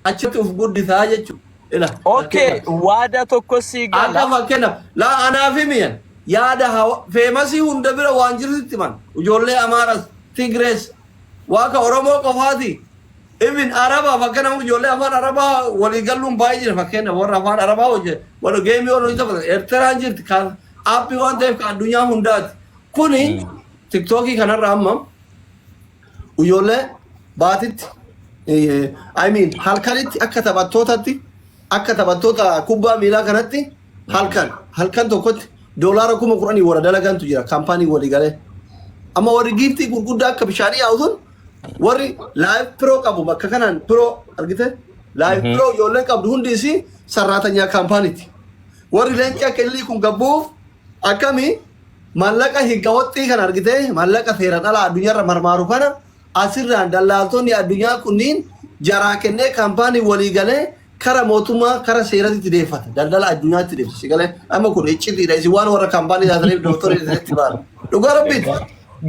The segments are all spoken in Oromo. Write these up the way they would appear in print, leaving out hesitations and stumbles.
Achitti uf guddisaa jechuudha. Ila Okay, fakkeenyaaf. waada tokko sii Akka gala. fakkeenyaaf laa anaaf himiyan yaada hawa feemasii hunda bira waan jirutti himan. Ijoollee Amaaras, Tigrees, waaqa Oromoo qofaati. Even Arabaa fakkeenyaaf ijoollee afaan Arabaa walii galuun baay'ee jira fakkeenyaaf warra afaan Arabaa hojjetu. Warra geemii warra hojjetan Eertiraan jirti kan aappii waan ta'eef kan addunyaa hundaati. Kuni tiktookii kanarra amma ijoollee baatitti I mean halkanitti akka taphattootatti akka taphattoota kubbaa miilaa kanatti halkan halkan tokkotti doolaara 10,000 warra dalagantu jira kaampaanii walii galee. Amma warri giiftii gurguddaa akka bishaanii yaa'u sun warri live pro qabu bakka kanaan pro argite live pro ijoolleen qabdu hundi isii sarraatanyaa kaampaaniiti. Warri leenci akka ililii kun gabbuuf akkamii maallaqa higgawaxxii kana argite maallaqa seeraan alaa addunyaarra marmaaru kana asirraan dallaaltonni addunyaa kunniin jaraa kennee kaampaanii walii galee kara mootummaa kara seeratti deeffata daldala addunyaatti deeffata si galee amma kun iccitiidha isin waan warra kaampaanii taataniif dooktorii isinitti baara dhugaa rabbiiti.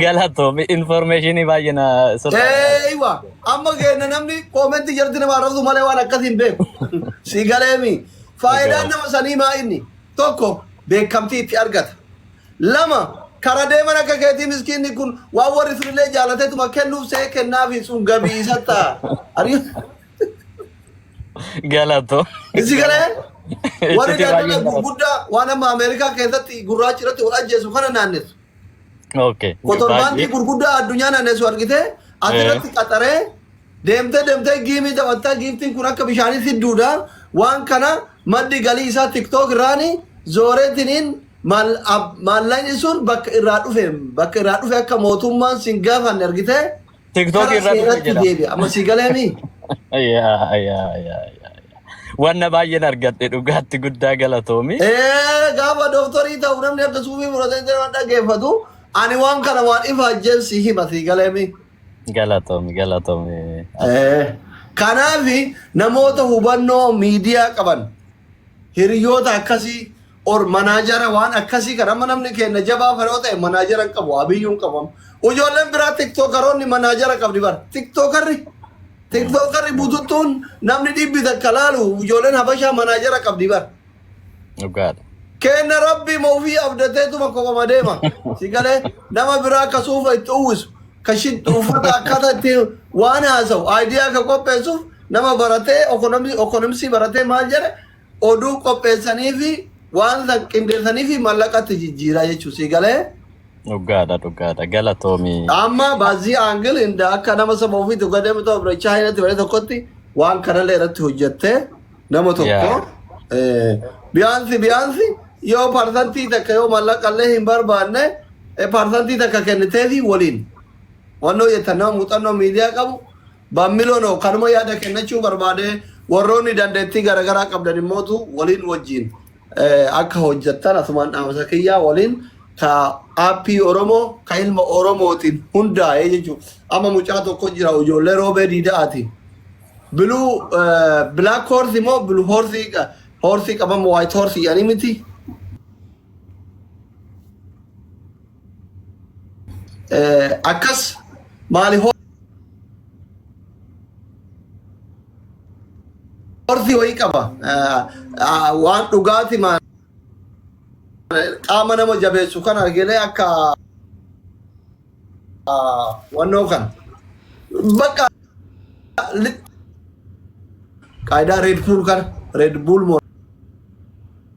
Galatoomi informationii baay'ee na sirraa. Eeywa amma keenya namni koomentii jalatti nama arrabsu malee waan akkasii hin beeku. Si galeemi. Faayidaan nama sanii maa inni? Tokko beekamtii itti argata. Lama kara deeman akka keetii miskiinni kun waan warri sunillee jaalateetuma kennuuf see kennaafi sun gabii isa ta'a. Galatoo. Si galee warri Iccitii daldala baay'ee na gurguddaa waan amma Ameerikaa keessatti gurraachi irratti wal ajjeesu kana naannessu. Okay. Kotorbaandii Baay'ee. gurguddaa addunyaa naannessu argitee asirratti qaxaree deemtee deemtee giimii taphattaa giiftiin kun akka bishaanii fidduudha. Waan kana maddi galii isaa tiktook irraani zooreetiniin maallaqni sun bakka irraa dhufe akka mootummaan sin gaafanne argitee TikTok kara irraa dhufe seeratti jedhama. deebi'a. Amma si galeemi. Yaa yaa yaa yaa. Wanna baay'een argadhe dhugaatti guddaa galatoomi. Ee gaafa dooktorii ta'u namni akka suufii muratee nama dhaggeeffatu ani waan kana waan ifa ajjeessi hima si galeemi. Galatoomi galatoomi. Kanaaf namoota hubannoo miidiyaa qaban hiriyoota akkasii or manaajara waan akkasii kan amma namni keenya jabaa faroo ta'e manaajara hin qabu abiyyuu hin qabu. Ijoolleen biraa tiktookaroonni manaajara qabdi bara tiktookarri tiktookarri bututtuun namni dhibbi takka laalu ijoolleen habashaa manaajara qabdi bara. Dhugaadha. Kenna rabbi ma ofii abdateetuma kophama deema. Si galee nama biraa akka suufa itti uwwisu ka shit uffata akkaataa itti waan haasa'u aayidiyaa ka qopheessuuf nama baratee okonomsii baratee maal jedhe oduu qopheessanii fi waan san qindeessanii fi mallaqatti jijjiiraa jechuu si galee. Dhugaadha dhugaadha galatoomi. Amma baazii aangil inda akka nama saba ofiitti gadee ta'u bira chaayinaatti bare tokkotti waan kanallee irratti hojjettee nama tokko biyaansi biyaansi yoo parsantii takka yoo mallaqallee hin barbaanne parsantii takka kenniteefi waliin wannoo jettan nama muuxannoo miidiyaa qabu baammiloonoo kanuma yaada kennachuu barbaade warroonni dandeettii garaagaraa qabdan immootu waliin wajjiin akka hojjettan asumaan dhaamsa kiyyaa waliin ka aappii Oromoo ka ilma Oromootiin hundaa'ee jechuudha. Amma mucaa tokko jira ijoollee roobee diida'aati. Blue black horse immoo blue horse horse qabamu white horse jedhanii miti. Akkas maali horse wayii qaba. Waan dhugaati maal qaama nama jabeessu kan argine akka wannoo kan bakka qaayidaa Red Bull kana Red Bull moo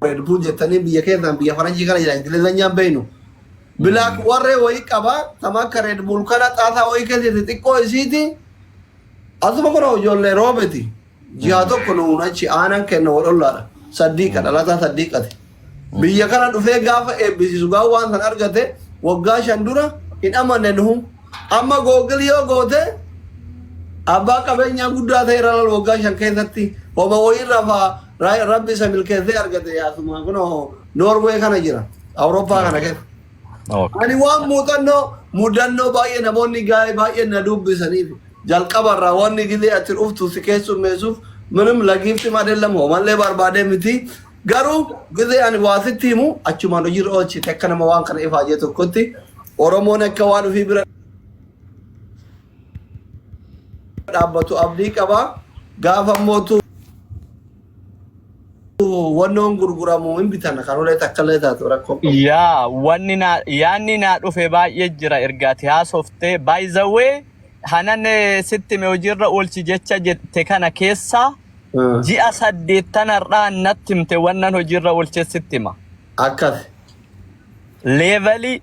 Red Bull jettanii biyya keessan biyya faranjii kana jedhan Ingilizanyaan beeynu. Black warree wayii qaba tama akka Red Bull kana xaasaa wayii keessatti xiqqoo isiiti asuma kuna ijoollee roobeti. Ji'a tokko nuun achi aanan kenna wal ollaadha. Saddiiqa dhalataa saddiiqati. Biyya kana dhufee gaafa eebbisiisu gaafa waan san argate waggaa 5 dura hin amanne nuhu. Amma Google yoo goote abbaa qabeenyaa guddaa ta'e irra laal waggaa 5 keessatti homa wayii rafaa rabbi isa milkeessee argate yaasuma kunoo Noorwee kana jira Awurooppaa kana keessa. Ani waan muuxannoo mudannoo baay'ee namoonni gaa'ee baay'ee na dubbisaniif jalqaba irraa wanni gizee ati dhuftu si keessummeessuuf ምንም ለጊፍትም አይደለም homallee barbaadee miti garuu gizee ani waa sitti himu achumaan hojiirra oolchite akka nama waan kana ifaajee tokkotti Oromoon akka waan ofii bira dhaabbatu abdii qaba. Gaafa mootu wannoon gurguramu hin bitan kan ulee takka illee taatu rakkoo qabu. Yaa wanni naa yaanni naa dhufe baay'ee jira ergaati haasofte by the way hanan sitti hime hojiirra oolchi jecha jette kana keessa ji'a saddeettan har'aa natti himte wannan hojiirra oolche sitti hima. Akkas. Leevalii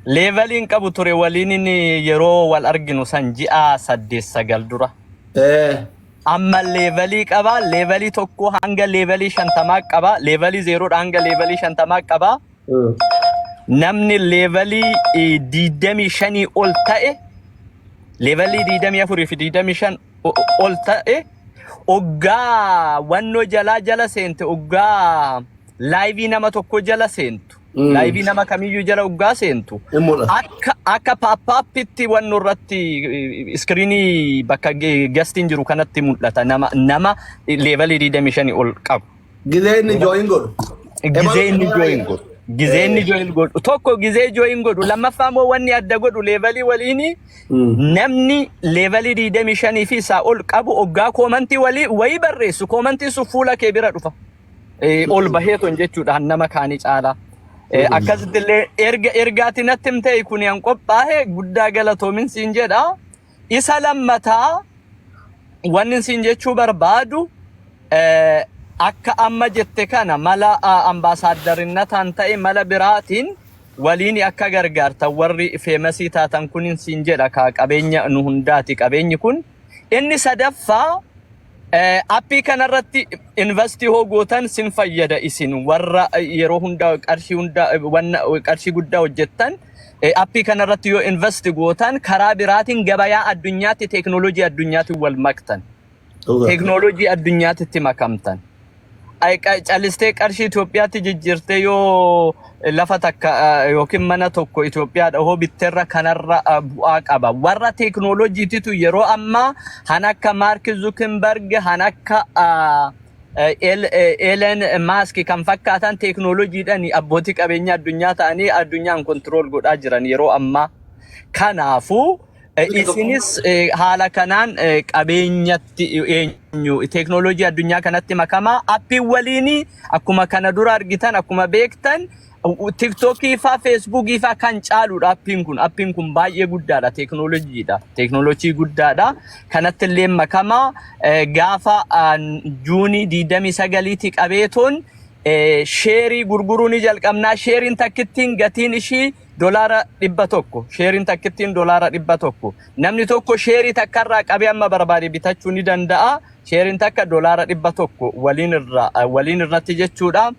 leevaliin qabu ture waliin inni yeroo wal arginu san ji'a saddeet sagal dura. Amma leevalii qaba. Leevalii tokko hanga leevalii 50 qaba. Leevalii zeeroodha hanga leevalii 50 qaba. Namni leevalii 25 ol ta'e leevalii 24 fi 25 ol ta'e oggaa wannoo jalaa jala seente oggaa laayivii nama tokko jala seentu laayivii nama kamiyyuu jala oggaa seentu Hin mul'ata. akka paappaappitti wanno irratti iskiriinii bakka gastiin jiru kanatti mul'ata nama leevalii 25 ol qabu. Gizee inni jooyin godhu. Gizee inni jooyin godhu. Gizee inni jooyin godhu. Tokko gizee jooyin godhu. Lammaffaa immoo wanni adda godhu leevalii waliini namni leevalii 25 fi isaa ol qabu oggaa koomantii walii wayii barreessu koomantiin sun fuula kee bira dhufa. Ol baheeton jechuudha nama kaanii caalaa. Akkasitti illee erga ergaati natti himtee kun an qophaahe guddaa galatoomin siin jedha. Isa lammataa wanni siin jechuu barbaadu akka amma jette kana mala ambaasaaddarinnatan ta'e mala biraatiin waliin akka gargaartan warri feemasii taatan kunin siin jedha ka qabeenya nu hundaati qabeenyi kun. Inni sadaffaa Appii kanarratti investii hoo gootan sin fayyada isin warra yeroo hunda qarshii hunda wanna qarshii guddaa hojjettan appii kanarratti yoo invest gootan karaa biraatiin gabayaa addunyaatti teeknooloojii addunyaatiin wal maktan. Teeknooloojii addunyaatti makamtan. Ay, Callistee qarshii Itoophiyaatti jijjiirtee yoo lafa takka yookiin mana tokko Itoophiyaadha hoo bitterra kanarra bu'aa qaba. Warra teeknooloojiititu yeroo ammaa han akka Maark Zuckerberg, han akka Elon Musk kan fakkaatan teeknooloojiidhaan abbootii qabeenyaa addunyaa ta'anii addunyaan kontirool godhaa jiran yeroo ammaa. Kanaafuu Isinis haala kanaan qabeenyatti eenyu teeknooloojii addunyaa kanatti makamaa appiin waliin akkuma kana dura argitan akkuma beektan tiktookii faa feesbuukii faa kan caaludha appiin kun appiin kun baay'ee guddaadha teeknooloojiidha teeknooloojii guddaadha kanatti illee makamaa gaafa juunii 29ti qabeetoon sheerii gurguruu ni jalqabnaa sheeriin takkittiin gatiin ishii $100. Sheeriin takkittiin $100. Namni tokko sheerii takkarraa qabee amma barbaade bitachuu ni danda'a. Sheeriin takka $100 waliin irra waliin irratti jechuudha.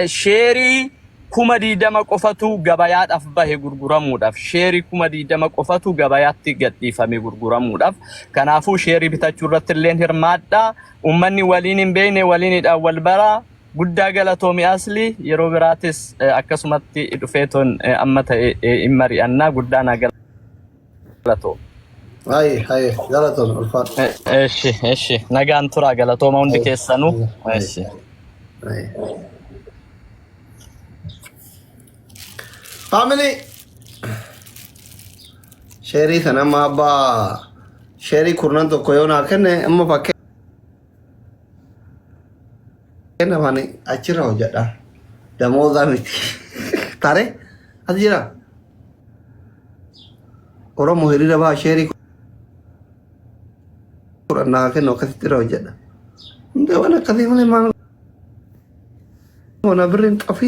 Sheerii 20,000 qofatu gabayaadhaaf bahe gurguramuudhaaf. Sheerii 20,000 qofatu gabayaatti gadhiifame gurguramuudhaaf. Kanaafuu sheerii bitachuu irratti illee hirmaadha. Uummanni waliin hin beekne waliinidhaan wal bara. Guddaa galatoomi Asli yeroo biraatis akkasumatti dhufeetoon amma ta'e hin mari'annaa guddaa naa galatoomi. Haye haye galatoon ulfaadhu. Eshi eshi nagaan turaa galatooma hundi keessanuu. Eshi. Haye. Family sheerii sana amma abbaa sheerii kurnan tokko yoo naa kenne amma fakkee Fakkeenyaaf ani achirra hojjedha. Damoozaa miti. Tare as jira. Oromoo hiriira baha sheerii 10 naa kennu akkasitti irra hojjedha. Hundee waan akkasii malee maal goona birriin xafii.